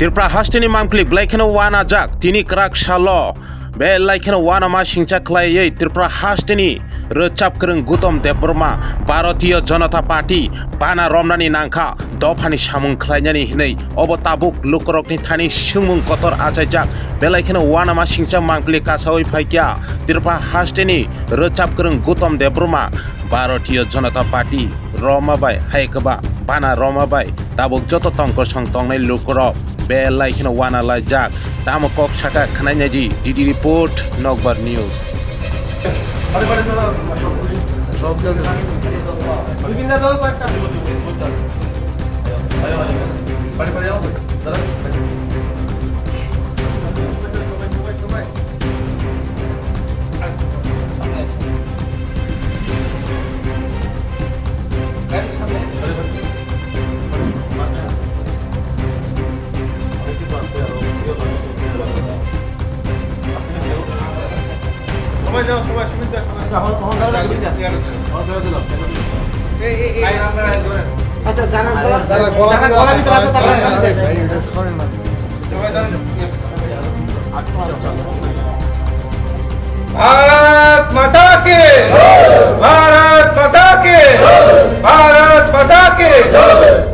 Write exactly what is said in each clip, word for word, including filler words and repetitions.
Tripura hasteni mangpili belai kheno wanajak, tini kwrak salo belai kheno wanama singcha khlaiwi Tripura hasteni rwchap kwrwng Gautam Debbarma Bharatiya Janata Party bana romnani nangkha dophani samung khlainani hinwi obo tabuk lukurokni thani swngmung kotor achaijak. Belai kheno wanama singcha mangpili kasawi phaikya Tripura hasteni rwchap kwrwng Gautam Debbarma Bharatiya Janata Party roma bai hai kwba bana roma bai tabuk joto tongkosong tongnai lukurok belai kheno wana laijak. Tamo kok saka khwnai naidi D D report, Nokbar News. সবাই যাও, সবাই সুবিধা, সবাই। এই, এই, এই। আচ্ছা, যারা গলা, যারা গলা ভিতরে আছে, তারা সামনে। भारत माता की, भारत माता की, भारत माता की।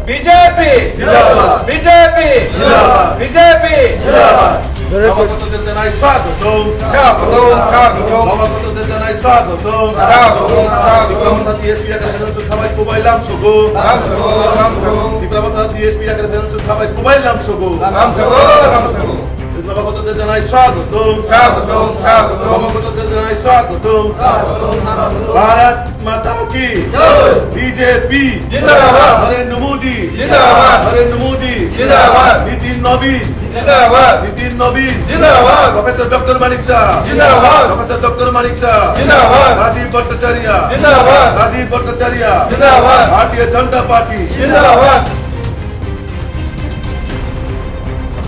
बीजेपी जिंदाबाद। बीजेपी जिंदाबाद। बीजेपी जिंदाबाद। নবাগতদের জানাই স্বাগতম। স্বাগতম, স্বাগতম। নবাগতদের জানাই স্বাগতম। স্বাগতম, স্বাগতম। ত্রিপুরা মথা টিএসপি একাডেমি খাবাই কুবাই লামসগো। লামসগো, লামসগো। ত্রিপুরা মথা টিএসপি একাডেমি খাবাই কুবাই লামসগো। লামসগো, লামসগো। নবাগতদের জানাই স্বাগতম। স্বাগতম, স্বাগতম। নবাগতদের জানাই স্বাগতম। স্বাগতম, স্বাগতম। ভারত মাতা কি জয়। বিজেপি জিন্দাবাদ। নরেন্দ্র মোদি জিন্দাবাদ। নরেন্দ্র মোদি জিন্দাবাদ। নীতিন নবীন জিন্দাবাদ। নীতিন নবীন জিন্দাবাদ। প্রফেসর ডক্টর মানিক শাহ জিন্দাবাদ। প্রফেসর ডক্টর মানিক শাহ জিন্দাবাদ। রাজীব ভট্টাচার্য জিন্দাবাদ। রাজীব ভট্টাচার্য জিন্দাবাদ। ভারতীয় জনতা পার্টি জিন্দাবাদ।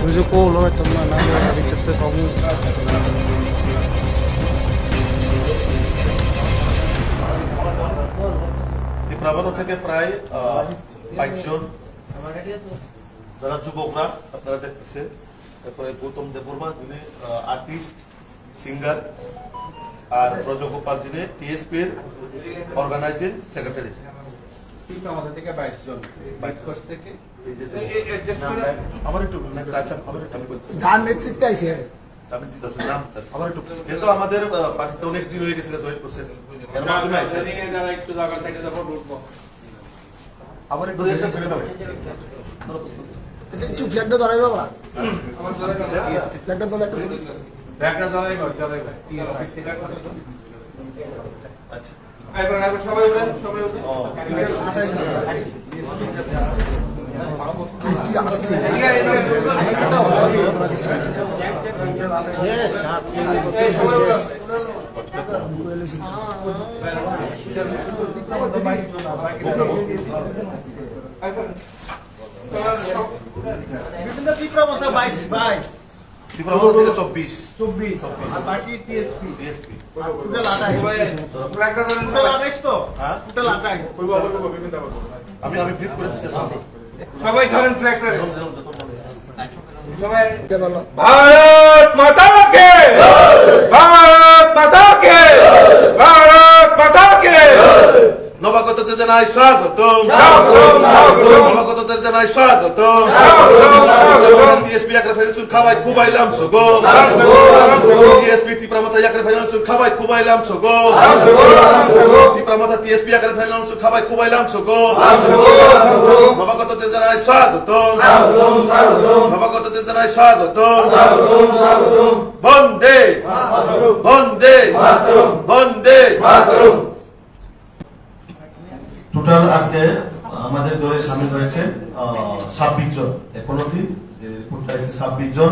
Uju ko lo tong na na ri chak te tong. Tripura মথা থেকে প্রায়, আহ, বাইশ জন, যারা যুবকরা আপনারা দেখতেছেন, তারপরে গৌতম দেববর্মা, যিনি, আহ, আর্টিস্ট, সিঙ্গার, আর ব্রজগোপাল, যিনি টিএসপি এর অর্গানাইজিং সেক্রেটারি। ত্রিপুরা মথা থেকে বাইশ জন, বাইশ কোষ থেকে। এই যে, এই, এই, adjust করে। আমার একটু, আচ্ছা, আমার একটু, আমি বলছি। যার নেতৃত্বে আইছে। আমি দিতেছি, নাম দিতেছি। আমার একটু, যেহেতু আমাদের, আহ, পার্টিতে অনেক দিন হয়ে গেছে, জয়েন করছে। এর মাধ্যমে আইছে। যারা একটু জায়গা থেকে তারপর উঠবো। আবার একটু বের করে দাও। আচ্ছা, একটু ফ্ল্যাগটা ধরাই বাবা। ফ্ল্যাগটা ধরে একটু ছবি। ব্যাগটা ধরাই, ধরাই। আচ্ছা। এবার, এবার সবাই উঠেন, সবাই উঠেন। বিভিন্ন ত্রিপুরা মথা বাইশ, বাইশ। ত্রিপুরা মথা থেকে চব্বিশ। চব্বিশ। আর বাকি টিএসপি। টিএসপি। টোটাল আঠাশ। টোটাল আঠাশ তো? হ্যাঁ? টোটাল আঠাশ। আমি, আমি ব্রিফ করে দিতে চাই। সবাই ধরেন ফ্ল্যাগটা। সবাই। ভারত মাতা কে! ভারত মাতা কে! ভারত মাতা কে! নবাগতদের জানাই স্বাগতম। স্বাগতম, স্বাগতম। নবাগতদের জানাই স্বাগতম। স্বাগতম, স্বাগতম। TSP yakra phainai chwng khabai kubai lamsogo. Lamsogo, lamsogo. T S P Tipra Motha yakra phainai chwng khabai kubai lamsogo. Lamsogo, lamsogo. Tipra Motha T S P yakra phainai chwng khabai kubai lamsogo. Lamsogo, lamsogo. Nobagotode janai swagotom. Swagotom, swagotom. Nobagotode janai swagotom. Swagotom, swagotom. Bonde. Mataram. Bonde. Mataram. Bonde. Mataram. Total আজকে আমাদের দলে সামিল হয়েছে, আহ, ছাব্বিশ জন। এখন অবধি যে রিপোর্টটা এসেছে ছাব্বিশ জন,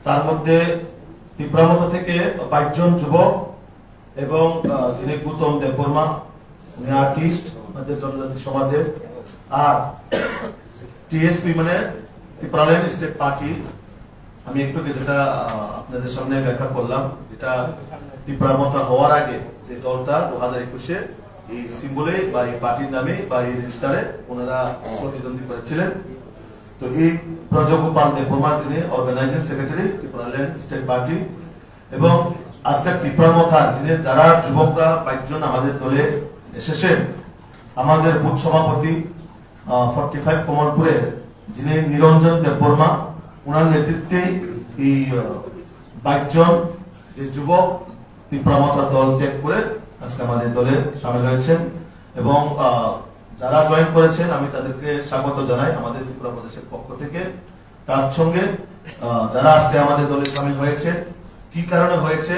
তার মধ্যে তিপ্রা মথা থেকে বাইশ জন যুবক এবং, আহ, যিনি গৌতম দেববর্মা, উনি আর্টিস্ট আমাদের জনজাতি সমাজের। আর টিএসপি মানে ত্রিপুরাল্যান্ড স্টেট পার্টি, আমি একটু আগে যেটা, আহ, আপনাদের সামনে ব্যাখ্যা করলাম, যেটা তিপ্রা মথা হওয়ার আগে যে দলটা দু হাজার একুশে এই সিম্বলে বা এই পার্টির নামে বা এই রেজিস্টারে ওনারা প্রতিদ্বন্দ্বী করেছিলেন। তো এই ব্রজগোপাল দেববর্মা, যিনি organizing secretary Tripuraland state party, এবং আজকের ত্রিপুরা মথা, যিনি, যারা যুবকরা বাইশ জন আমাদের দলে এসেছেন, আমাদের বুথ সভাপতি, ফর্টি ফাইভ কমলপুরের, যিনি নিরঞ্জন দেববর্মা, ওনার নেতৃত্বে এই বাইশ জন যে যুবক ত্রিপুরা মথা দল ত্যাগ করে আজকে আমাদের দলে সামিল হয়েছেন। এবং আহ, যারা জয়েন করেছেন, আমি তাদেরকে স্বাগত জানাই আমাদের ত্রিপুরা প্রদেশের পক্ষ থেকে। তার সঙ্গে আহ, যারা আজকে আমাদের দলে সামিল হয়েছে, কি কারণে হয়েছে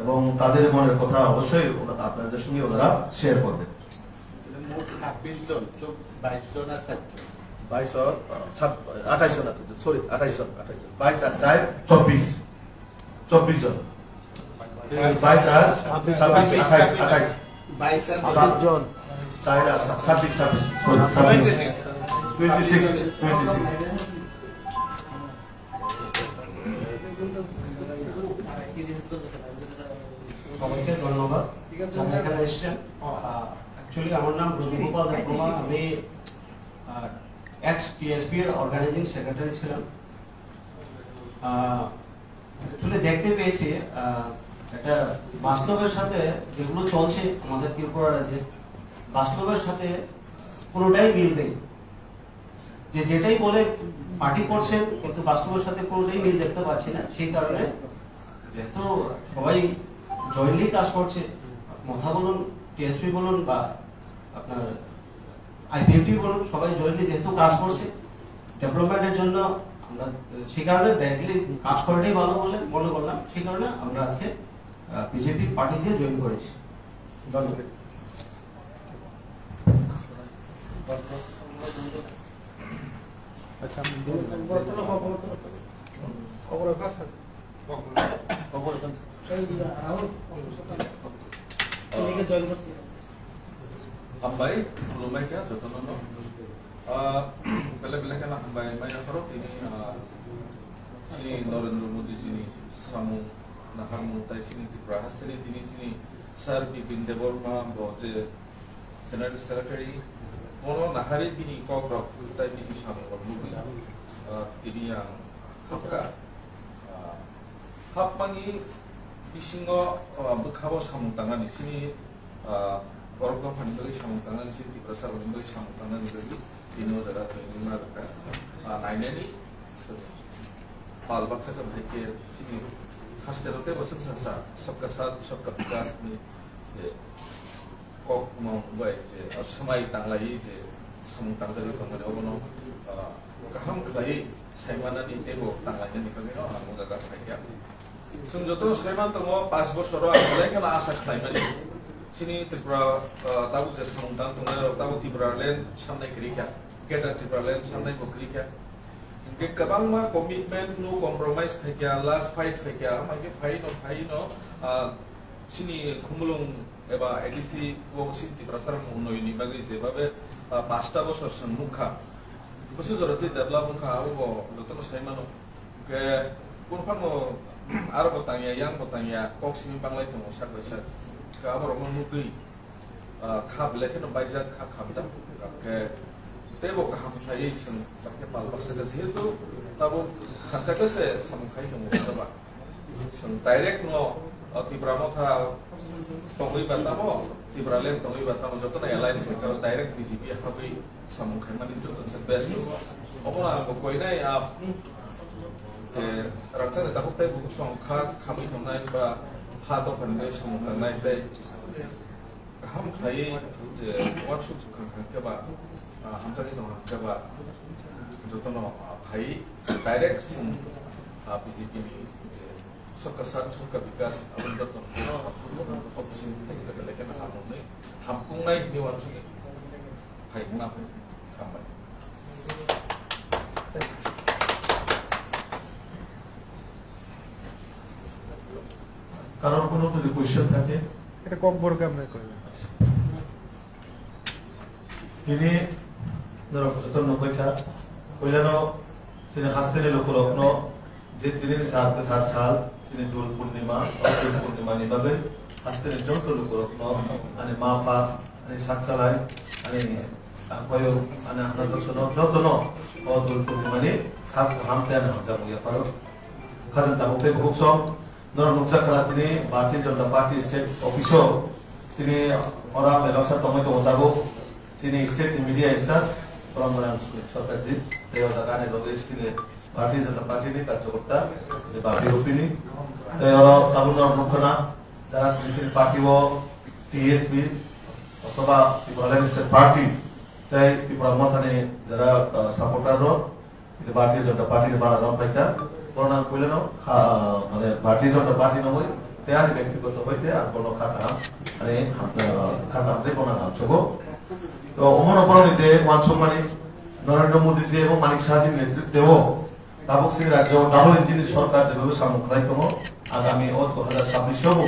এবং তাদের মনের কথা অবশ্যই ওরা, আপনাদের সঙ্গে ওনারা শেয়ার করবেন। মোট ছাব্বিশ জন, চোদ্দ, বাইশ জন আর চার জন। বাইশ আর, আহ, ছাব-, আঠাইশ জন, আঠাইশ জন, সরি, আঠাইশ জন, আঠাইশ জন। বাইশ আর চার, চব্বিশ। চব্বিশ জন। বাইশ আর ছাব্বিশ, আঠাইশ, আঠাইশ। বাইশ আর ছাব্বিশ জন। চার আর ছা-, ছাব্বিশ, ছাব্বিশ, সরি, ছাব্বিশ। Twenty six, twenty six. সবাইকে ধন্যবাদ যারা এখানে এসছেন। অ্যাকচুয়ালি আমার নাম ব্রজগোপাল দেববর্মা, আমি এক্স টিএসপি এর অর্গানাইজিং সেক্রেটারি ছিলাম। অ্যাকচুয়ালি দেখতে পেয়েছি আহ, একটা বাস্তবের সাথে যেগুলো চলছে আমাদের ত্রিপুরা রাজ্যে, বাস্তবের সাথে কোনোটাই মিল নেই। যে যেটাই বলে পার্টি করছেন, কিন্তু বাস্তবের সাথে কোনোটাই মিল দেখতে পাচ্ছি না। সেই কারণে যেহেতু সবাই জয়েন্টলি কাজ করছে, মথা বলুন, টিএসপি বলুন বা আপনার আইপিএফটি বলুন, সবাই জয়েন্টলি যেহেতু কাজ করছে ডেভেলপমেন্টের জন্য, আমরা সেই কারণে ডাইরেক্টলি কাজ করাটাই ভালো বলে মনে করলাম। সেই কারণে আমরা আজকে বিজেপি পার্টিতে জয়েন করেছি। ধন্যবাদ। আচ্ছা, আমি বলবো। Hambai, khulumbai kha jotono no. Ah, belai belai kheno hambai mai yapharo tini, ah, chini Narendra Modi jini samung naharmung tai chini Tripura hasteni tini chini Sir Bipin Debbarma bo je General Secretary, bono nahari bini kok rok tai bini samung rok nugwi, ah, tini ang hapkha. Ah, hapmani bisingo, ah, bwkhao samung tangnani chini, ah, borok dophani bagwi samung tangnani, chini Tiprasa rokni bagwi samung tangnani bagwi tini o jaga training ma rwkha. Ah, nainani pal baksa khe bahai khe chini hasteo tei bo chwngsa sa Sabka Saath Sabka Vikas ni je kok no bai je, ah, swmai tanglai je samung tangjagwi tongmani obono, ah, kaham khlai saimanani tei bo tanglainani bagwi no ang o jaga phaikha. Chwng jotono saiman tongo, panch bosoro ang belai kheno asa khlaimani. Chini Tripura, ah, tabuk je samung tang tongnai rok tabuk Tipraland samnai kwrwi kha, Greater Tipraland samnai bo kwrwi kha. Hwnkhe kwbangma commitment, no compromise phaikha, last fight phaikha, hwnkhe phaino, phaino, ah, chini Khumulwng eba A D C o chini Tiprasa rok unnoyonni bagwi jebabe, ah, pasta bosor chwng nukha. Bwswk jora tei develop wngkha, abo bo jotono sai mano. Hwnkhe kunu phano aro bo tangya, yang bo tangya, kok simi banglai tongo sak bai sak. Hwnkhe aborokno nugwi, ah, kha belai kheno baijak, kha khamjak. Hwnkhe teibo kaham khlaiwi chwng bakhe pal baksa khe, jehetu tabuk khamsa khe se samung khai tongo, hwnkhe ba. Chwng direct no, o, Tipra Motha tongwi ba tamo, Tipraland tongwi ba tamo, jotono alliance ni karo direct B J P habwi samung khaimani joto se best. Obono ang bo koinai, ah, je rangchak ni takhuk tei bukhuk song kha khamwi tongnai ba ha dophani bai samung tangnai tei kaham khlaiwi je uansuk kha kha khe ba, ah, hamjakgwi tong kha khe ba jotono, ah, phai direct chwng, ah, B J P ni je Sabka Saath, Sabka Vikas, aboni joto opposition thai thai belai kheno hamjaknai, hamkungnai hinwi uansukwi phai wngna phai hambai. কারোর কোনো যদি কোয়েশ্চেন থাকে? এটা কম বড় কেমনে করবে? Tini norok joto nukgwi kha, puilano chini hasteni lukurokno je tinini sal kwthar sal, chini Dol Purnima, o Dol Purnimani bagwi hasteni joto lukurokno, ani ma pha, ani sakchalai, ani tangpaio, ani hana jotono, jotono o Dol Purnimani Ham, ham tei hamjak wngya pharo. Khajang tabuk tei bukhuk song, norok nukjak kha tini Bharatiya Janata Party State Office o chini ora mebaksa tongwi tongo tabuk. Chini state ni media in charge, Promgorang Sumit Sarkarji, tei o jaga ni loge chini Bharatiya Janata Party ni karyakarta, chini Bapi Rupini. Tei oro tabuk norok nukha na, jara chini party o T S P, othoba Tipraland State Party, tei Tipra Motha ni jara, ah, supporter rok, Bharatiya Janata Party ni bana rok phaikha, bono ang puilano kha, mane Bharatiya Janata Party no wi, tei ani byaktigoto bai tei ang bono kha kaham, ani, ah, kha kaham tei bono ang hamsugo. To omono borokni je uansukmani Narendra Modi ji ebong Manik Shah ji ni netritwo tabuk chini rajyo double engine ni sorkar jebaibo samung khlai tongo, agami o dui hajar chabbish o bo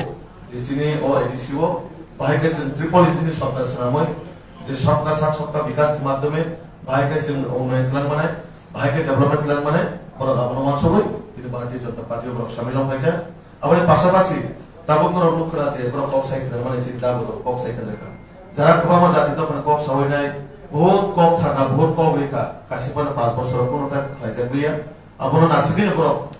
je chini o A D C o bahai khe chwng triple engine ni sorkar swnamwi je sabka saath sabka vikas ni madhyome bahai khe chwng unnoyon twlang manai, bahai khe development twlang manai, borok abono uansugwi tini Bharatiya Janata Party o borok samil wng phaikha. Aboni pasapasi tabuk norok nukha je borok kok sai khe mani chini dabu rok kok sai khe jaka. Jara kwbangma jati dophani kok sawi nai, bahut kok sakha, bahut kok rikha, kaisa phano panch bochor rok phano ta khlaijak liya. Abono nasigwi borok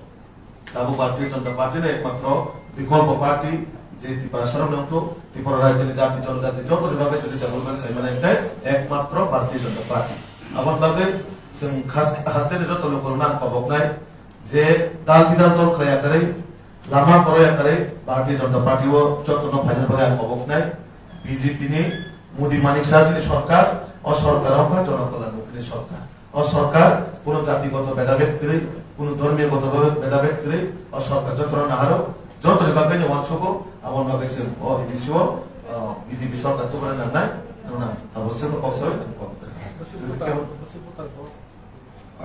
tabuk Bharatiya Janata Party no ekmatro bikolpo party, je Tiprasa rok nangkho, Tripura rajyo ni jati jonojati joto ni bagwi jodi development khlai mani khe ekmatro Bharatiya Janata Party. Aboni bagwi chwng khas-, haste ni joto lukurokno ang koboknai, je dal bidal dol khlai yakarwi, lama kwrwi yakarwi Bharatiya Janata Party o jotono phaina bagwi ang koboknai. B J P ni Modi Manik Shah ni sorkar, o sorkar wngkha Jonokolyan mukhi ni sorkar. O sorkar kuno jatigoto bedabed kwrwi, kuno dhormiyogoto bedabed kwrwi, o sorkar jotono naharo, jotoni bagwi no uansugo, aboni bagwi chwng o A D C o, o, B J P sorkar tubuna nangnai, nangnai, abo chwngno kok sawi, ang kok.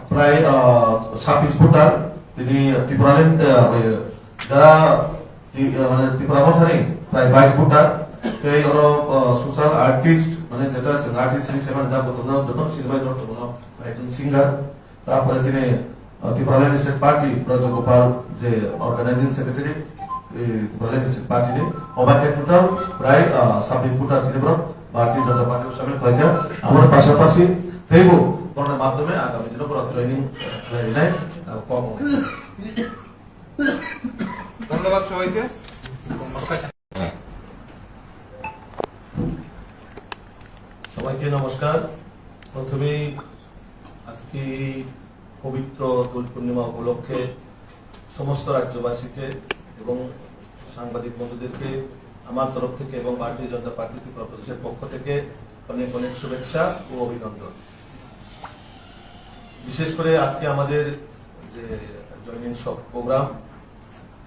Prai, ah, sabbish voter, tini Tipraland, ah, oi, jara, ti-, ah, mane Tipra Mothani prai bais voter, tei oro, ah, social artist, mane jeta chwng artist hinwi se mani da, botono jotono sinimai no tongo, ekjon singer, tapore chini, ah, Tipraland State Party, Brajagopal je organizing secretary, eh, Tipraland State Party ni, obai khe total prai, ah, sabbish voter tini borok Bharatiya Janata Party o samil khlaikha. Aboni pasapasi teibo borokni madhyome agami dino borok joining, eh, khlai rinai, ah, kok wngnai. ধন্যবাদ সবাইকে। সবাইকে নমস্কার। প্রথমেই আজকে এই পবিত্র দোল পূর্ণিমা উপলক্ষে সমস্ত রাজ্যবাসীকে এবং সাংবাদিক বন্ধুদেরকে আমার তরফ থেকে এবং ভারতীয় জনতা পার্টি ত্রিপুরা প্রদেশের পক্ষ থেকে অনেক অনেক শুভেচ্ছা ও অভিনন্দন। বিশেষ করে আজকে আমাদের যে জয়েনিং সব প্রোগ্রাম,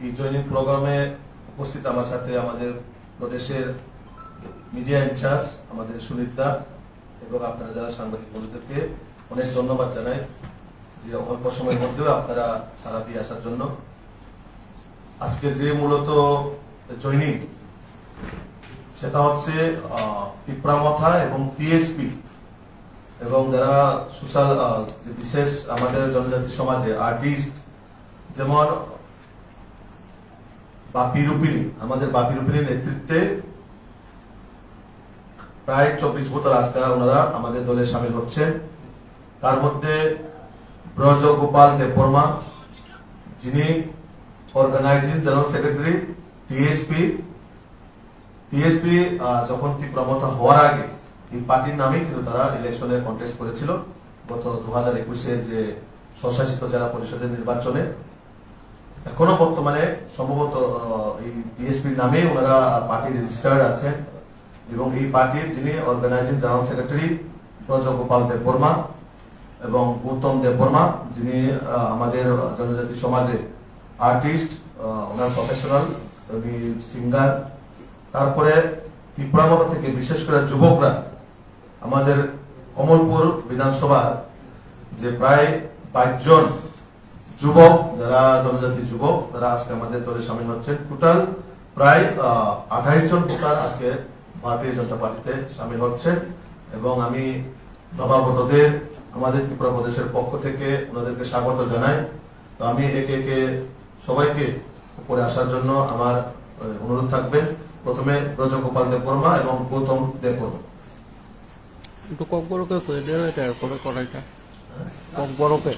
এই জয়েনিং প্রোগ্রামে উপস্থিত আমার সাথে আমাদের প্রদেশের মিডিয়া ইনচার্জ আমাদের সুনীত দা এবং আপনারা যারা সাংবাদিক বন্ধুদেরকে অনেক ধন্যবাদ জানাই যে অল্প সময়ের মধ্যেও আপনারা সাড়া দিয়ে আসার জন্য। আজকের যে মূলত জয়েনিং, সেটা হচ্ছে, আহ, তিপ্রা মথা এবং টিএসপি এবং যারা সোশ্যাল, আহ, যে বিশেষ আমাদের জনজাতি সমাজে আর্টিস্ট, যেমন বাপি রূপিণী, আমাদের বাপি রূপিণীর নেতৃত্বে প্রায় চব্বিশ বছর আজকে ওনারা আমাদের দলে সামিল হচ্ছেন। তার মধ্যে ব্রজ গোপাল দেববর্মা, যিনি organising general secretary TSP. TSP, আহ, যখন তিপ্রা মথা হওয়ার আগে এই পার্টির নামেই কিন্তু তারা ইলেকশনে কন্টেস্ট করেছিল গত দু হাজার একুশের যে স্বশাসিত জেলা পরিষদের নির্বাচনে। এখনো বর্তমানে সম্ভবত, আহ, এই টিএসপির নামেই ওনারা পার্টি রেজিস্টার্ড আছেন এবং এই পার্টির যিনি অর্গানাইজিং জেনারেল সেক্রেটারি ব্রজগোপাল দেববর্মা এবং গৌতম দেববর্মা, যিনি, আহ, আমাদের জনজাতি সমাজে আর্টিস্ট, আহ, ওনার প্রফেশনাল, উনি সিঙ্গার। তারপরে তিপ্রা মথা থেকে বিশেষ করে যুবকরা, আমাদের কমলপুর বিধানসভার যে প্রায় বাইশ জন যুবক, যারা জনজাতি যুবক, তারা আজকে আমাদের দলে সামিল হচ্ছেন। টোটাল প্রায়, আহ, আঠাইশ জন ভোটার আজকে ভারতীয় জনতা পার্টিতে সামিল হচ্ছেন এবং আমি নবাগতদের আমাদের ত্রিপুরা প্রদেশের পক্ষ থেকে ওনাদেরকে স্বাগত জানাই। তো আমি একে একে সবাইকে উপরে আসার জন্য আমার, আহ, অনুরোধ থাকবে। প্রথমে ব্রজগোপাল দেববর্মা এবং গৌতম দেববর্মা। একটু ককবরকে কয়ে দেওয়া হয়, তারপরে করাইটা। Kokborok khe.